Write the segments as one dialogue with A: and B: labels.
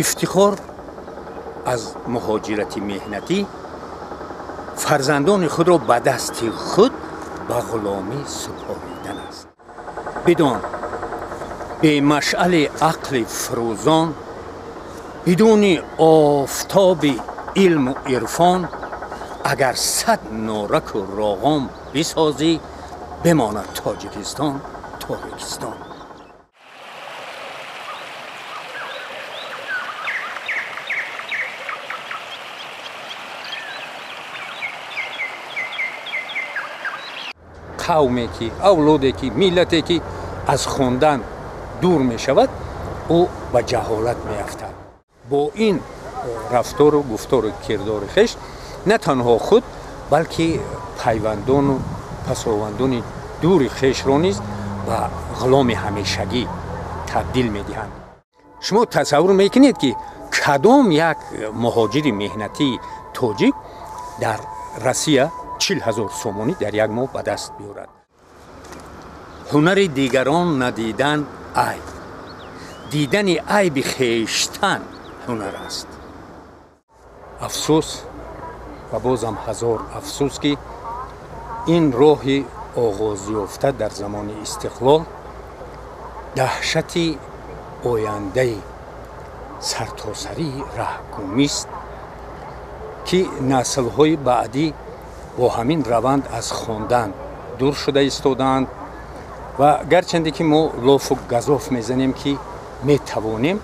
A: Ифтихор аз муҳоҷирати меҳнатӣ фарзандони худро ба дасти худ ба ғуломӣ супоридан аст. Бидон, бемашъали ақли фурӯзон, бидуни офтоби илму ирфон, агар сад нораку роғон бисозӣ, бимонад Тоҷикистон торикистон. Қавме ки, авлоде ки, миллате ки аз хондан дур мешавад, ӯ ба ҷаҳолат меафтад. Бо ин рафтору гуфтору кирдори хеш на танҳо худ, балки пайвандону пасовандони дури хешро низ ба ғуломи ҳамешагӣ табдил медиҳанд. Шумо тасаввур мекунед, ки кадом як муҳоҷири меҳнатии тоҷик дар Россия 40 000 сомонӣ дар як моҳ ба даст биёрад? Ҳунари дигарон надидан айб, дидани айби хештан ҳунар аст. Афсӯс ва бозам ҳазор афсӯс, ки ин роҳи оғозёфта дар замони истиқлол даҳшати ояндаи сартосарии раҳгумист, ки наслҳои баъдӣ бо ҳамин раванд аз хондан дур шуда истодаанд. Ва гарчанде ки мо лофу газоф мезанем, ки метавонем,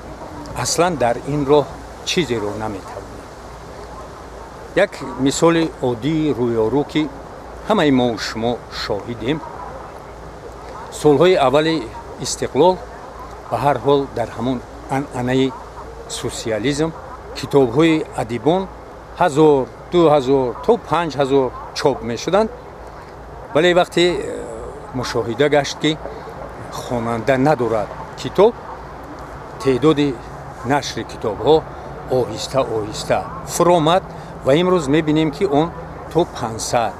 A: аслан дар ин роҳ чизеро наметавонем. Як мисоли оддии рӯёрӯ, ки ҳамаи мову шумо шоҳидем: солҳои аввали истиқлол, ба ҳар ҳол, дар ҳамон анъанаи социализм китобҳои адибон 1000, 2000 то 5000 чоп мешуданд. Вале вақте мушоҳида гашт, ки хонанда надорад китоб, теъдоди нашри китобҳо оҳиста оҳиста фуромад ва имрӯз мебинем, ки он то 500,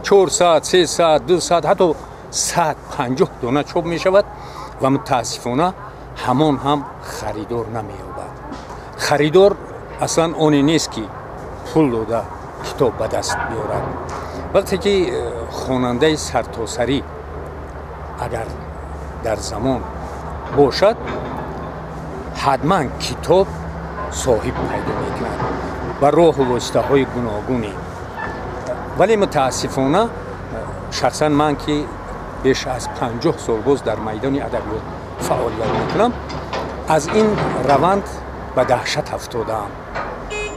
A: 400, 300, 200, ҳатто 150 дона чоп мешавад ва мутаассифона ҳамон ҳам харидор намеёбад. Харидор аслан оне нест, ки пул дода китоб ба даст биёрад. Вақте ки хонандаи сартосарӣ агар дар замон бошад, ҳатман китоб соҳиб пайдо мекунад ба роҳу воситаҳои гуногунӣ. Вале мутаассифона, шахсан ман, ки беш аз 50 сол боз дар майдони адабиёт фаъолият мекунам, аз ин раванд ба даҳшат афтодаам,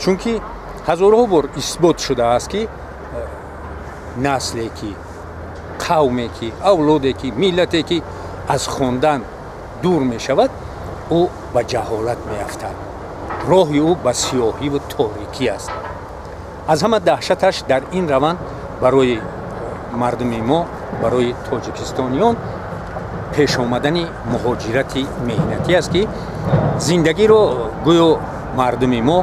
A: чунки ҳазорҳо бор исбот шудааст, ки насле ки, қавме ки, авлоде ки, миллате ки аз хондан дур мешавад, ӯ ба ҷаҳолат меафтад, роҳи ӯ ба сиёҳиву торикӣ аст. Аз ҳама даҳшаташ дар ин раванд барои мардуми мо, барои тоҷикистониён пеш омадани муҳоҷирати меҳнатӣ аст, ки зиндагиро гӯё мардуми мо,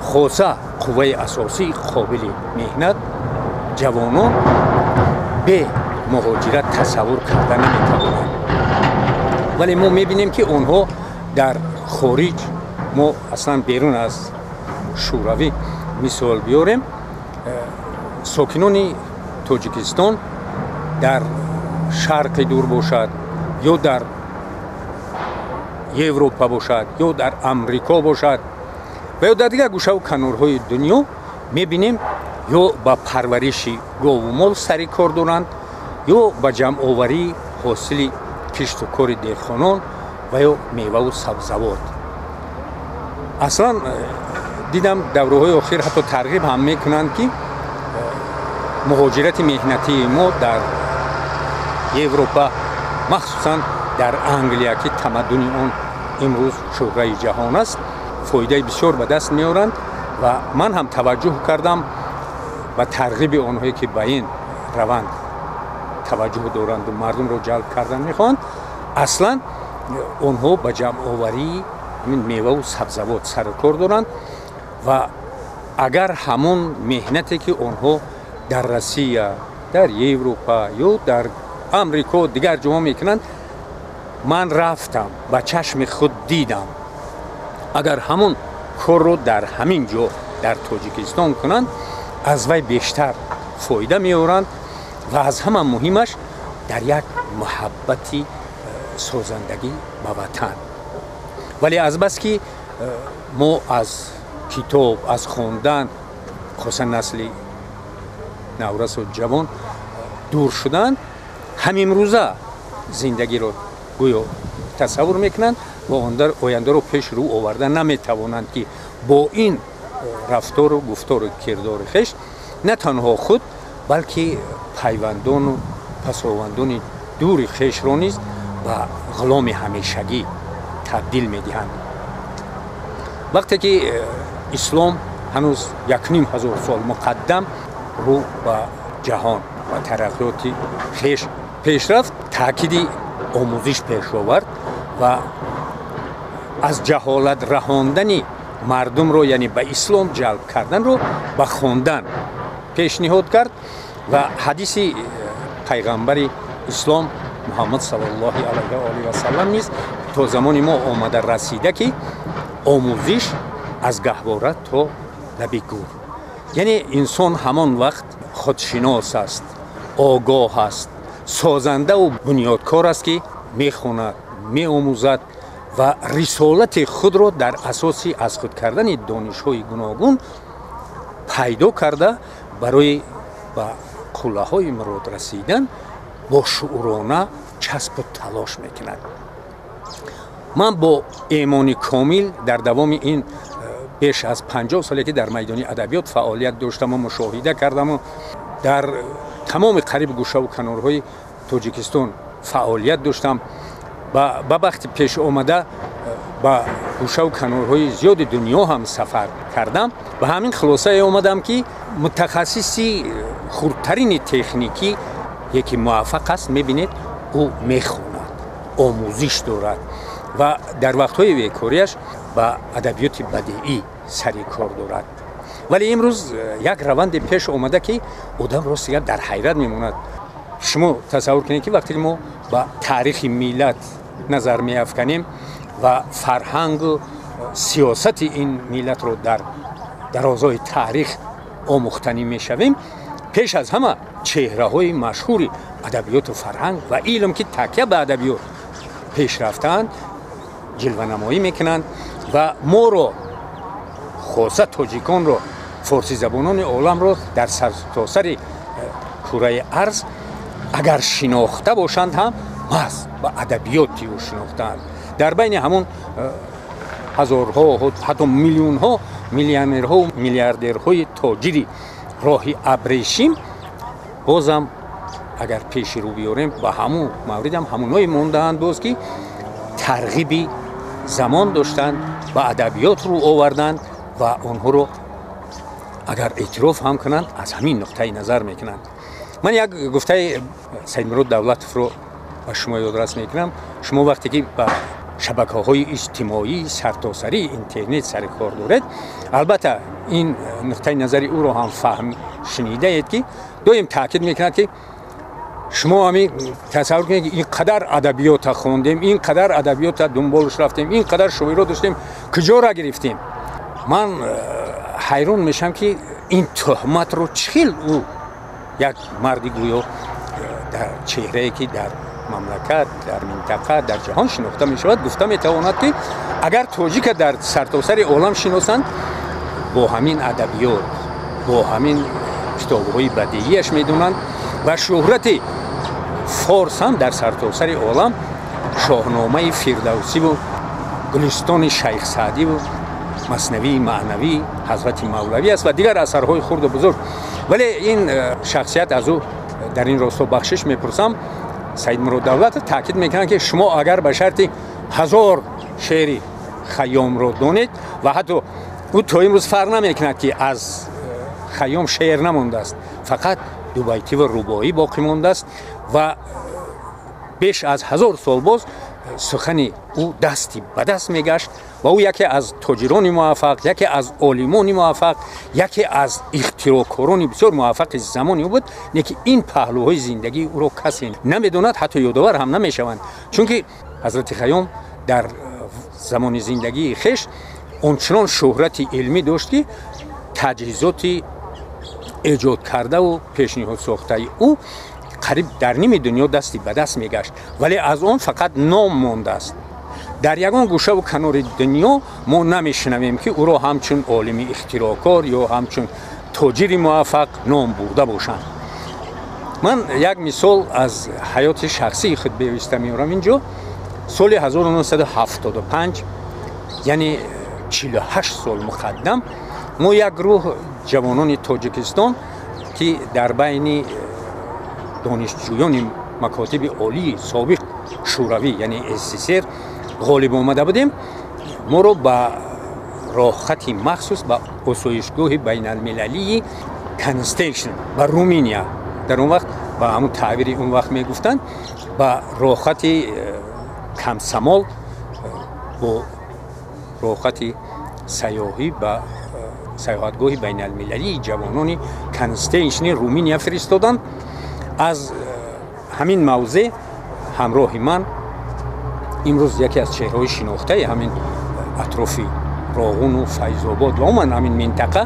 A: хоса қувваи асосии қобили меҳнат, ҷавонон, бе муҳоҷират тасаввур карда наметавонанд. Вале мо мебинем, ки онҳо дар хориҷ, мо аслан берун аз Шӯравӣ мисол биёрем, сокинони Тоҷикистон дар Шарқи Дур бошад ё дар Европа бошад ё дар Амрико бошад ва ё дар дигар гӯшаву канорҳои дунё, мебинем, ё ба парвариши гову мол сари кор доранд, ё ба ҷамъоварии ҳосили кишту кори деҳқонон ва ё меваву сабзавот. Аслан дидам, давраҳои охир ҳатто тарғиб ҳам мекунанд, ки муҳоҷирати меҳнатии мо дар Европа, махсусан дар Англия, ки тамаддуни он имрӯз шӯҳраи ҷаҳон аст, фоидаи бисёр ба даст меоранд. Ва ман ҳам таваҷҷӯҳ кардам ба тарғиби онҳое, ки ба ин раванд таваҷҷӯҳ доранду мардумро ҷалб кардан мехоҳанд. Аслан онҳо ба ҷамъоварии ҳамин меваву сабзавот сару кор доранд. Ва агар ҳамон меҳнате, ки онҳо дар Россия, дар Европа ё дар Амрико, дигар ҷоҳо мекунанд, ман рафтам, ба чашми худ дидам. Агар ҳамон корро дар ҳамин ҷо дар Тоҷикистон кунанд, аз вай бештар фоида меоранд ва аз ҳама муҳимаш дар як муҳаббати созандагӣ ба ватан. Вале азбаски мо аз китоб, аз хондан, хоса насли наврасу ҷавон дур шуданд, ҳамимрӯза зиндагиро гӯё тасаввур мекунанд ва ояндаро пеш рӯ оварда наметавонанд, ки бо ин рафтору гуфтору кирдори хеш на танҳо худ, балки пайвандону пасовандони дури хешро низ ба ғуломи ҳамешагӣ табдил медиҳанд. Вақте ки ислом ҳанӯз 1500 сол муқаддам рӯ ба ҷаҳон ва тараққиёти хеш пеш рафт, таъкиди омӯзиш пеш овард ва аз ҷаҳолат раҳондани мардумро, яъне ба ислом ҷалб карданро ба хондан пешниҳод кард ва ҳадиси пайғамбари ислом Муҳаммад саллаллоҳи алайҳи ва олиҳи васаллам низ то замони мо омада расида, ки омӯзиш аз гаҳвора то лаби гур. Яъне инсон ҳамон вақт худшинос аст, огоҳ аст, созандаву бунёдкор аст, ки мехонад, меомӯзад ва рисолати худро дар асоси аз худ кардани донишҳои гуногун пайдо карда, барои ба қуллаҳои мурод расидан бо шуурона часпу талош мекунад. Ман бо эмони комил дар давоми ин беш аз 50 соле, ки дар майдони адабиёт фаъолият доштаму мушоҳида кардаму дар тамоми қариб гӯшаву канорҳои Тоҷикистон фаъолият доштам, ба бахти пеш омада ба гӯшаву канорҳои зиёди дунё ҳам сафар кардам, ба ҳамин хулосае омадам, ки мутахассиси хурдтарини техникӣ яке муваффақ аст, мебинед, ӯ мехонад, омӯзиш дорад ва дар вақтҳои бекориаш ба адабиёти бадеӣ сари кор дорад. Вале имрӯз як раванде пеш омада, ки одам ростигар дар ҳайрат мемонад. Шумо тасаввур кунед, ки вақте мо ба таърихи миллат назар меафканем ва фарҳангу сиёсати ин миллатро дар дарозои таърих омӯхтанӣ мешавем, пеш аз ҳама чеҳраҳои машҳури адабиёту фарҳанг ва илм, ки такя ба адабиёт пеш рафтаанд, ҷилванамоӣ мекунанд ва моро, хоса тоҷиконро, форсизабонони оламро дар сартосари кураи арз агар шинохта бошанд ҳам, маҳз ба адабиёти ӯ шинохтаанд. Дар байни ҳамон ҳазорҳо, ҳатто миллионҳо миллионерҳо, миллиардерҳои тоҷири роҳи абрешим, бозам агар пеши рӯ биёрем, ба ҳамун мавридам ҳамоное мондаанд боз, ки тарғиби замон доштанд, ба адабиёт рӯ оварданд ва онҳоро агар эътироф ҳам кунанд, аз ҳамин нуқтаи назар мекунанд. Ман як гуфтаи Саидмурод Давлатовро ба шумо ёдрас мекунам. Шумо вақте ки ба шабакаҳои иҷтимоӣ, сартосарии интернет сари кор доред, албатта ин нуқтаи назари ӯро ҳам фаҳм шунидаед, ки доим таъкид мекунад, ки шумо ҳами тасаввур кунед, ки ин қадар адабиёта хондем, ин қадар адабиёта дунболш рафтем, ин қадар шоиро доштем, куҷора гирифтем? Ман ҳайрон мешавам, ки ин тӯҳматро чӣ хел ӯ, як марди гӯё дар чеҳрае, ки дар мамлакат, дар минтақа, дар ҷаҳон шинохта мешавад, гуфта метавонад, ки агар тоҷика дар сартосари олам шиносанд, бо ҳамин адабиёт, бо ҳамин китобҳои бадеияш медонанд ва шӯҳрати форс ҳам дар сартосари олам Шоҳномаи Фирдавсиву Гулистони Шайх Саъдиву Маснавии маънавии ҳазрати Мавлавӣ аст ва дигар асарҳои хурду бузург. Вале ин шахсият, аз ӯ дар ин росто бахшиш мепурсам, Саидмурод Давлатов таъкид мекунад, ки шумо агар ба шарти 1000 шеъри Хайёмро донед, ва ҳатто ӯ то имрӯз фарқ намекунад, ки аз Хайём шеър намондааст, фақат дубайтӣ ва рубоӣ боқӣ мондааст, ва беш аз 1000 сол боз сухани ӯ дасти ба даст мегашт ва ӯ яке аз тоҷирони муваффақ, яке аз олимони муваффақ, яке аз ихтироъкорони бисёр муваффақи замони ӯ буд, не ки ин паҳлӯҳои зиндагии ӯро касе намедонад, ҳатто ёдовар ҳам намешаванд, чунки ҳазрати Хайём дар замони зиндагии хеш Ончунон шӯҳрати илмӣ дошт, ки таҷҳизоти эҷод кардаву пешниҳод сохтаи ӯ қариб дар ними дунё дасти ба даст мегашт, вале аз он фақат ном мондааст. Дар ягон гӯшаву канори дунё мо намешунавем, ки ӯро ҳамчун олими ихтироъкор ё ҳамчун тоҷири муваффақ ном бурда бошанд. Ман як мисол аз ҳаёти шахсии худ бевиста меорам. Инҷо соли 1975, яъне 48 сол муқаддам, мо як гурӯҳ ҷавонони Тоҷикистон, ки дар байни донишҷӯёни макотиби олии собиқ Шӯравӣ, яъне СССР, ғолиб омада будем, моро ба роҳхати махсус ба осоишгоҳи байналмилалии Констеншин, ба Руминия, дар он вақт ба ҳамун таъбири он вақт мегуфтанд, ба роҳхати комсомол, бо роҳхати сайёҳӣ ба сайёҳатгоҳи байналмилалии ҷавонони Констеншини Руминия фиристоданд. Аз ҳамин мавзеъ ҳамроҳи ман имрӯз яке аз чеҳраҳои шинохтаи ҳамин атрофи Роғуну Файзобод ва умуман ҳамин минтақа,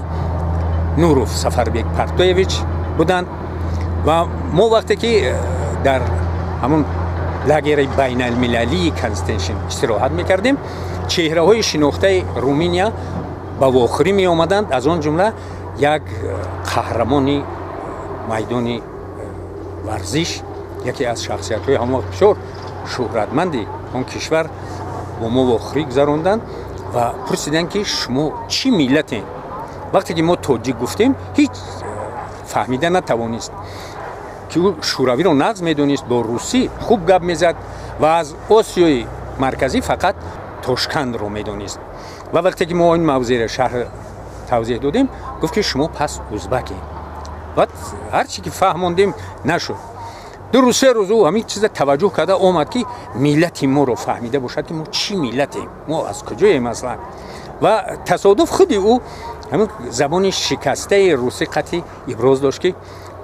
A: Нуров Сафарбек Партоевич буданд. Ва мо вақте ки дар ҳамун лагери байналмилалии Констеншин истироҳат мекардем, чеҳраҳои шинохтаи Руминия ба вохӯрӣ меомаданд, аз он ҷумла як қаҳрамони майдони варзиш, яке аз шахсиятҳои ҳамон вақт бисёр шӯҳратманди он кишвар бо мо вохӯрӣ гузаронданд ва пурсиданд, ки шумо чӣ миллатем. Вақте ки мо тоҷик гуфтем, ҳеҷ фаҳмида натавонист, ки ӯ Шӯравиро нағз медонист, бо русӣ хуб гап мезад ва аз Осиёи Марказӣ фақат Тошкандро медонист. Ва вақте ки мо ин мавзеъро шаҳр тавзеҳ додем, гуфт, ки шумо пас узбакем. Ва ҳарчи ки фаҳмондем, нашуд. 2 рӯз, 3 рӯз ӯ ҳамин чиза таваҷҷӯҳ карда омад, ки миллати моро фаҳмида бошад, ки мо чӣ миллатем, мо аз куҷоем аслан. Ва тасодуф худи ӯ ҳамин забони шикастаи русӣ қатъи иброз дошт, ки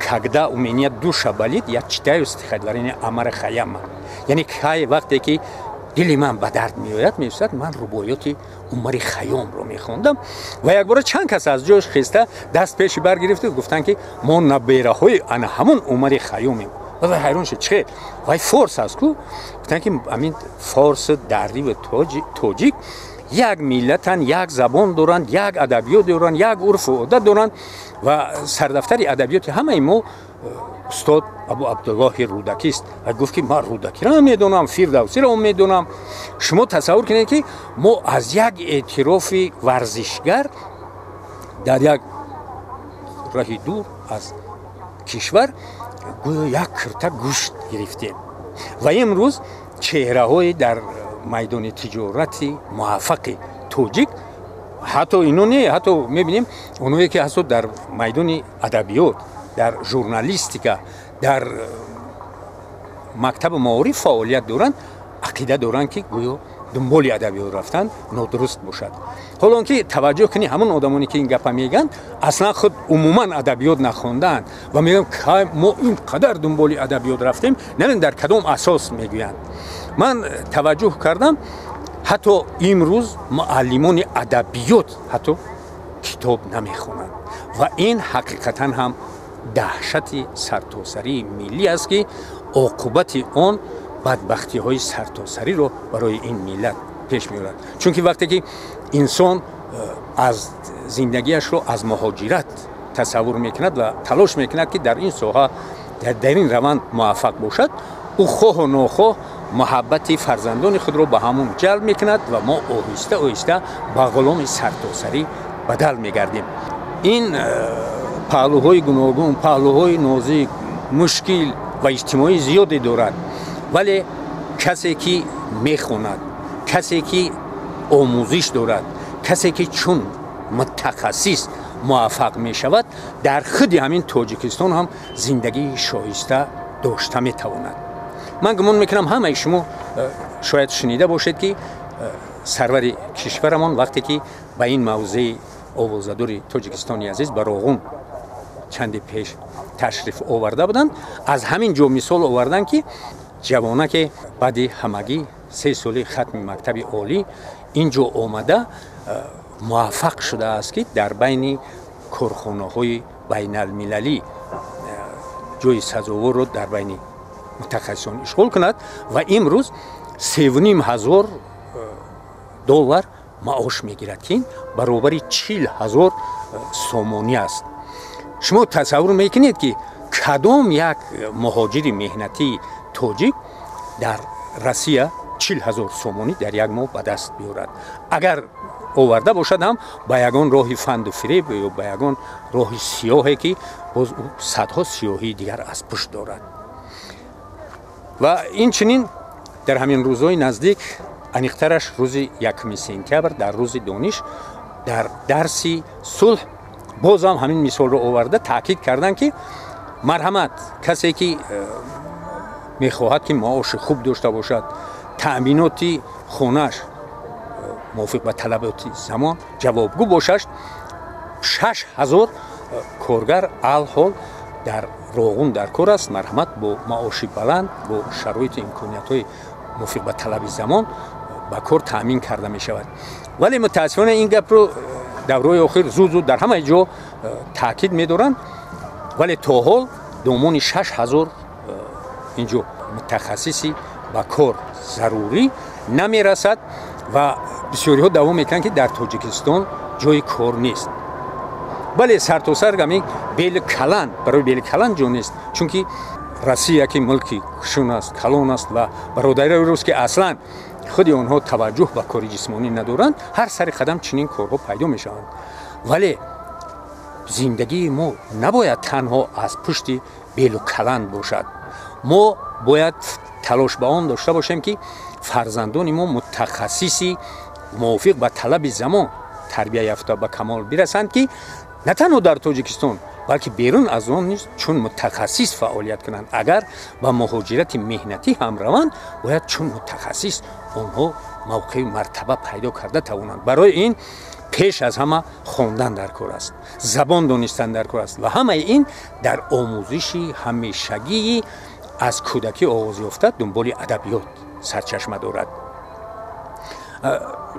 A: «когда у меня душа болит, я читаю стихотворение Омара Хайяма», яъне кай вақте ки дили ман ба дард меояд, меистад, ман рубоёти Умари Хайёмро мехондам. Ва якбора чанд кас аз ҷош хеста, даст пеши баргирифту гуфтанд, ки мо набераҳои ана ҳамун Умари Хайёмем. Ва ҳайрон шуд, чӣ, вай форс аст ку? Гуфтанд, ки амин форс, дариву тоҷик як миллатанд, як забон доранд, як адабиёт доранд, як урфу одат доранд ва сардафтари адабиёти ҳамаи мо устод Абу Абдуллоҳи Рӯдакист. Ва гуфт, ки ман Рӯдакиро медонам, Фирдавсиро медонам. Шумо тасаввур кунед, ки мо аз як эътирофи варзишгар дар як раҳи дур аз кишвар гӯё як кирта гӯшт гирифтем. Ва имрӯз чеҳраҳои дар майдони тиҷорати муваффақи тоҷик, ҳатто ино не, ҳатто мебинем оное ки ҳасту дар майдони адабиёт, дар журналистика, дар мактаби маориф фаъолият доранд, ақида доранд, ки гӯё дунболи адабиёт рафтан нодуруст бошад. Ҳоло он ки таваҷҷӯҳ кунӣ, ҳамон одамоне ки ин гапа мегӯянд, аслан худ умуман адабиёт нахондаанд ва мегӯянд, мо ин қадар дунболи адабиёт рафтем. Намедонам, дар кадом асос мегӯянд. Ман таваҷҷӯҳ кардам, ҳатто имрӯз муаллимони адабиёт ҳатто китоб намехонанд. Ва ин ҳақиқатан ҳам даҳшати сартосарии миллӣ аст, ки оқубати он бадбахтиҳои сартосариро барои ин миллат пеш меорад. Чунки вақте ки инсон аз зиндагиашро аз муҳоҷират тасаввур мекунад ва талош мекунад, ки дар ин соҳа, дар ин раванд муваффақ бошад, ӯ хоҳу нохоҳ муҳаббати фарзандони худро ба ҳамон ҷалб мекунад ва мо оҳиста оҳиста ба ғуломи сартосарӣ бадал мегардем. Ин паҳлӯҳои гуногун, паҳлӯҳои нозик, мушкил ва иҷтимоӣ зиёде дорад, вале касе ки мехонад, касе ки омӯзиш дорад, касе ки чун мутахассис муваффақ мешавад, дар худи ҳамин Тоҷикистон ҳам зиндагии шоиста дошта метавонад. Ман гумон мекунам, ҳамаи шумо шояд шунида бошед, ки сарвари кишварамон вақте ки ба ин мавзеи овозадори Тоҷикистони азиз, ба Роғун, чанде пеш ташриф оварда буданд, аз ҳамин ҷо мисол оварданд, ки ҷавонаке баъди ҳамагӣ 3 соли хатми мактаби олӣ ин ҷо омада. муваффақ шудааст, ки дар байни корхонаҳои байналмилалӣ ҷои сазоворро дар байни мутахассисон ишғол кунад ва имрӯз 3,5 ҳазор доллар маош мегирад, ки ин баробари 40 000 сомонӣ аст. Шумо тасаввур мекунед, ки кадом як муҳоҷири меҳнатии тоҷик дар Россия 40 000 сомонӣ дар як моҳ ба даст биёрад? Агар оварда бошад ҳам, ба ягон роҳи фанду фиреб ё ба ягон роҳи сиёҳе, ки боз ӯ садҳо сиёҳии дигар аз пушт дорад. Ва инчунин дар ҳамин рӯзҳои наздик, аниқтараш рӯзи 1 сентябр, дар Рӯзи дониш, дар дарси сулҳ бозам ҳамин мисолро оварда таъкид карданд, ки марҳамат, касе ки мехоҳад, ки маоши хуб дошта бошад, таъминоти хонааш мувофиқ ба талаботи замон ҷавобгӯ бошад, 6000 коргар алҳол дар Роғун дар кор аст, марҳамат, бо маоши баланд, бо шароиту имкониятҳои мувофиқ ба талаби замон ба кор таъмин карда мешавад. Вале мутаассифона ин гапро давраҳои охир зуд зуд дар ҳамаи ҷо таъкид медоранд, вале то ҳол домони 6000 инҷо мутахассиси ба кор зарурӣ намерасад ва бисёриҳо даъво мекунанд, ки дар Тоҷикистон ҷои кор нест. Бале, сартосар ҳамин бели каланд, барои бели каланд ҷо нест, чунки Россия, ки мулки кушун аст, калон аст ва бародарои рус, ки аслан худи онҳо таваҷҷӯҳ ба кори ҷисмонӣ надоранд, ҳар сари қадам чунин корҳо пайдо мешаванд. Вале зиндагии мо набояд танҳо аз пушти белу каланд бошад. Мо бояд талош ба он дошта бошем, ки фарзандони мо мутахассиси мувофиқ ба талаби замон тарбия ёфта ба камол бирасанд, ки на танҳо дар Тоҷикистон, балки берун аз он низ чун мутахассис фаъолият кунанд. Агар ба муҳоҷирати меҳнатӣ ҳам раванд, бояд чун мутахассис онҳо мавқеи мартаба пайдо карда тавонанд. Барои ин пеш аз ҳама хондан дар кор аст, забон донистан дар кор аст ва ҳамаи ин дар омӯзиши ҳамешагии аз кӯдакӣ оғоз ёфта дунболи адабиёт сарчашма дорад.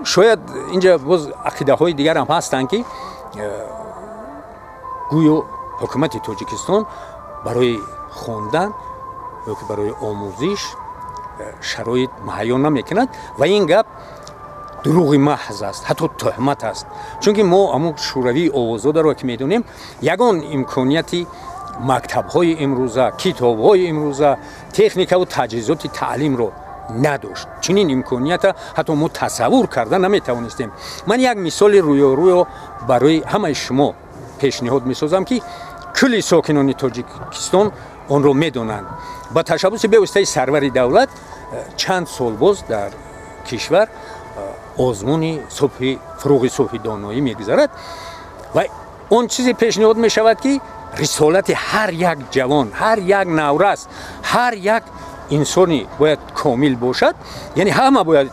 A: Шояд инҷа боз ақидаҳои дигарам ҳастанд, ки гӯё ҳукумати Тоҷикистон барои хондан ё ки барои омӯзиш шароит муҳайё намекунад ва ин гап дурӯғи маҳз аст, ҳатто тӯҳмат аст, чунки мо ҳамун Шӯравии овозодаро ки медонем, ягон имконияти мактабҳои имрӯза, китобҳои имрӯза, техникаву таҷҳизоти таълимро надошт. Чунин имконията ҳатто мо тасаввур карда наметавонистем. Ман як мисоли рӯёрӯё барои ҳамаи шумо пешниҳод месозам, ки кулли сокинони Тоҷикистон онро медонанд. Ба ташаббуси бевоситаи сарвари давлат чанд сол боз дар кишвар озмуни субҳи фурӯғи субҳи доноӣ мегузарад ва он чизе пешниҳод мешавад, ки рисолати ҳар як ҷавон, ҳар як наврас, ҳар як инсони бояд комил бошад, яъне ҳама бояд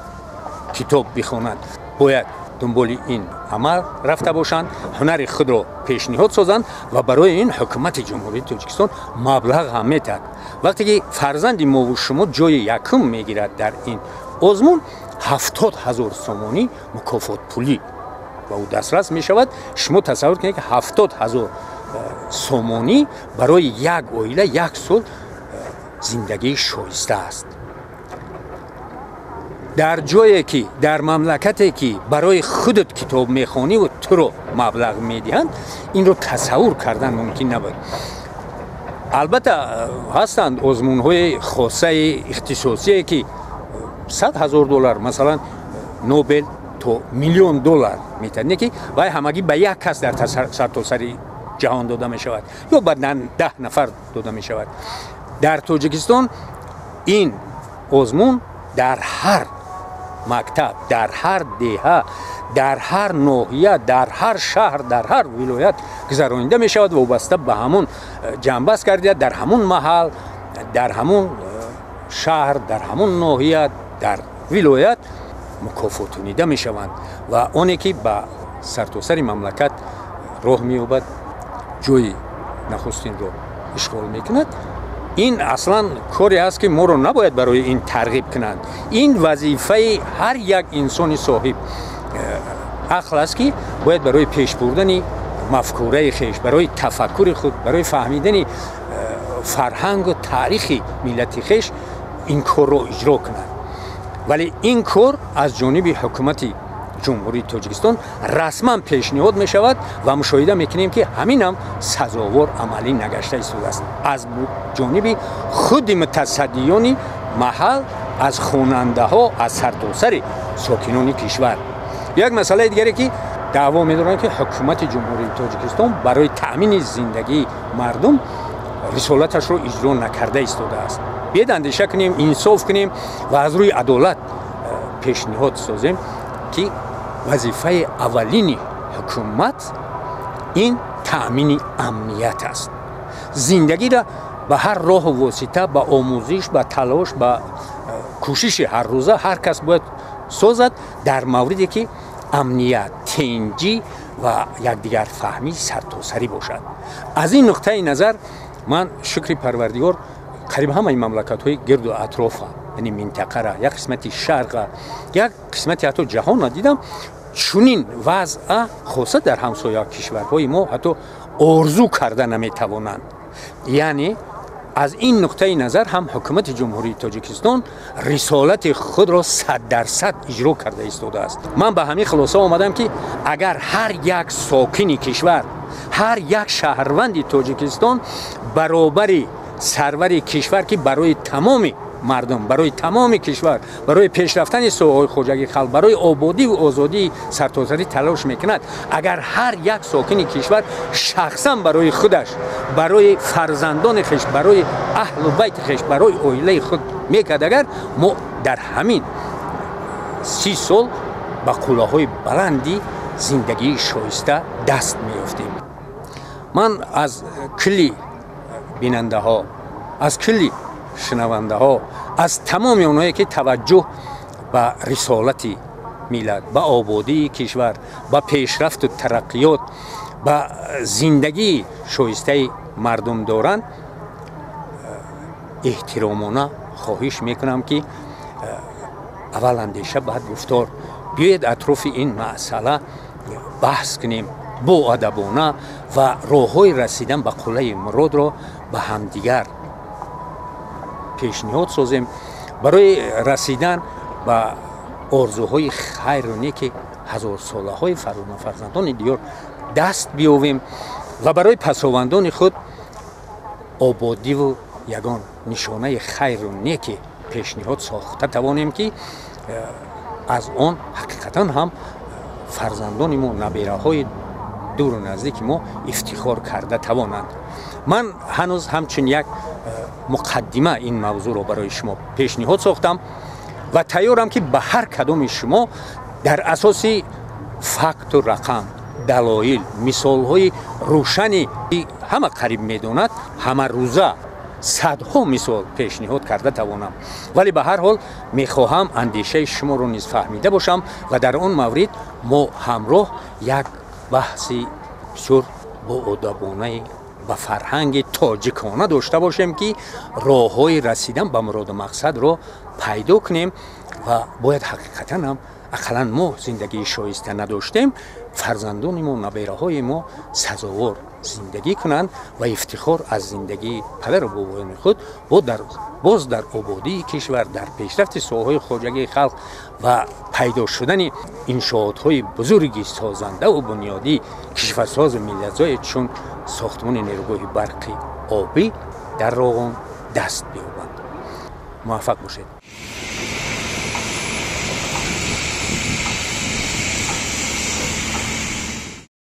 A: китоб бихонад, бояд дунболи ин амал рафта бошанд, ҳунари худро пешниҳод созанд ва барои ин ҳукумати Ҷумҳурии Тоҷикистон маблағ ҳам метиҳад. Вақте ки фарзанди мову шумо ҷои якум мегирад дар ин озмун, 70 000 сомонӣ мукофотпулӣ ба ӯ дастрас мешавад. Шумо тасаввур кунед, ки 70 000 сомонӣ барои як оила як сол зиндагии шоиста аст. Дар ҷое ки, дар мамлакате ки барои худат китоб мехониву туро маблағ медиҳанд, инро тасаввур кардан мумкин набуд. Албатта, ҳастанд озмунҳои хосаи ихтисосие, ки 100 000 доллар, масалан Нобел, то миллион доллар метиҳад, не ки вай ҳамагӣ ба як кас дар сартосари ҷаҳон дода мешавад ё ба 10 нафар дода мешавад. Дар Тоҷикистон ин озмун дар ҳар мактаб, дар ҳар деҳа, дар ҳар ноҳия, дар ҳар шаҳр, дар ҳар вилоят гузаронида мешавад. Вобаста ба ҳамун ҷамъбаст гардида, дар ҳамун маҳал, дар ҳамун шаҳр, дар ҳамун ноҳия, дар вилоят мукофотонида мешаванд ва оне ки ба сартосари мамлакат роҳ меёбад, ҷои нахустинро ишғол мекунад. Ин аслан коре аст, ки моро набояд барои ин тарғиб кунанд. Ин вазифаи ҳар як инсони соҳиб Ақл аст, ки бояд барои пеш бурдани мафкураи хеш, барои тафаккури худ, барои фаҳмидани фарҳангу таърихи миллати хеш ин корро иҷро кунад. Вале ин кор аз ҷониби ҳукумати Ҷумҳурии Тоҷикистон расман пешниҳод мешавад ва мушоҳида мекунем, ки ҳаминам сазовор амалӣ нагашта истодааст аз ҷониби худи мутасаддиёни маҳал, аз хонандаҳо, аз сартосари сокинони кишвар. Як масъалаи дигаре, ки даъво медоранд, ки ҳукумати Ҷумҳурии Тоҷикистон барои таъмини зиндагии мардум рисолаташро иҷро накарда истодааст. Биед андеша кунем, инсоф кунем ва аз рӯи адолат пешниҳод созем, ки вазифаи аввалини ҳукумат ин таъмини амният аст. Зиндагиро ба ҳар роҳу восита, ба омӯзиш, ба талош, ба кӯшиши ҳаррӯза ҳар кас бояд созад, дар мавриде ки амният, тинҷӣ ва якдигарфаҳмӣ сартосарӣ бошад. Аз ин нуқтаи назар ман, шукри Парвардигор, қариб ҳамаи мамлакатҳои гирду атрофа, яъне минтақара, як қисмати шарқа, як қисмати ҳатто ҷаҳонро дидам. Чунин вазъа, хоса дар ҳамсоя кишварҳои мо, ҳатто орзу карда наметавонанд. Яъне аз ин нуқтаи назар ҳам ҳукумати Ҷумҳурии Тоҷикистон рисолати худро 100% иҷро карда истодааст. Ман ба ҳамин хулоса омадам, ки агар ҳар як сокини кишвар, ҳар як шаҳрванди Тоҷикистон баробари сарвари кишвар, ки барои тамоми мардум, барои тамоми кишвар, барои пешрафтани соҳаҳои хоҷагии халқ, барои ободиву озодии сартосарӣ талош мекунад, агар ҳар як сокини кишвар шахсан барои худаш, барои фарзандони хеш, барои аҳлу байти хеш, барои оилаи худ мекард, агар мо дар ҳамин 30 сол ба қуллаҳои баланди зиндагии шоиста даст меёфтем. Ман аз кулли бинандаҳо, аз кулли шунавандаҳо, аз тамоми онҳое, ки таваҷҷӯҳ ба рисолати миллат, ба ободии кишвар, ба пешрафту тараққиёт, ба зиндагии шоистаи мардум доранд, эҳтиромона хоҳиш мекунам, ки аввал андеша, баъд гуфтор. Биёед атрофи ин масъала баҳс кунем боадабона ва роҳҳои расидан ба қуллаи муродро ба ҳамдигар пешниҳод созем, барои расидан ба орзуҳои хайру неки ҳазорсолаҳои фарзандони диёр даст биёвем ва барои пасовандони худ ободиву ягон нишонаи хайру неки пешниҳод сохта тавонем, ки аз он ҳақиқатан ҳам фарзандони мо, набераҳои дуру наздики мо ифтихор карда тавонанд. Ман ҳанӯз ҳамчун як муқаддима ин мавзӯъро барои шумо пешниҳод сохтам ва тайёрам, ки ба ҳар кадоми шумо дар асоси факту рақам, далоил, мисолҳои рӯшани ҳама қариб медонад, ҳамарӯза садҳо мисол пешниҳод карда тавонам. Вале ба ҳар ҳол мехоҳам андешаи шуморо низ фаҳмида бошам ва дар он маврид мо ҳамроҳ як баҳси бисёр боодабонаи ба фарҳанги тоҷикона дошта бошем, ки роҳҳои расидан ба муроду мақсадро пайдо кунем. Ва бояд ҳақиқатан ҳам, ақаллан мо зиндагии шоиста надоштем, фарзандони мо, набераҳои мо сазовор зиндагӣ кунанд ва ифтихор аз зиндагии падару бобоёни худ боз дар ободии кишвар, дар пешрафти соҳаҳои хоҷагии халқ ва пайдо шудани иншоотҳои бузурги созандаву бунёдӣ, кишварсозу миллатзое, чун сохтмони нерӯгоҳи барқи обӣ дар Роғун даст биёбанд. Муваффақ бошед.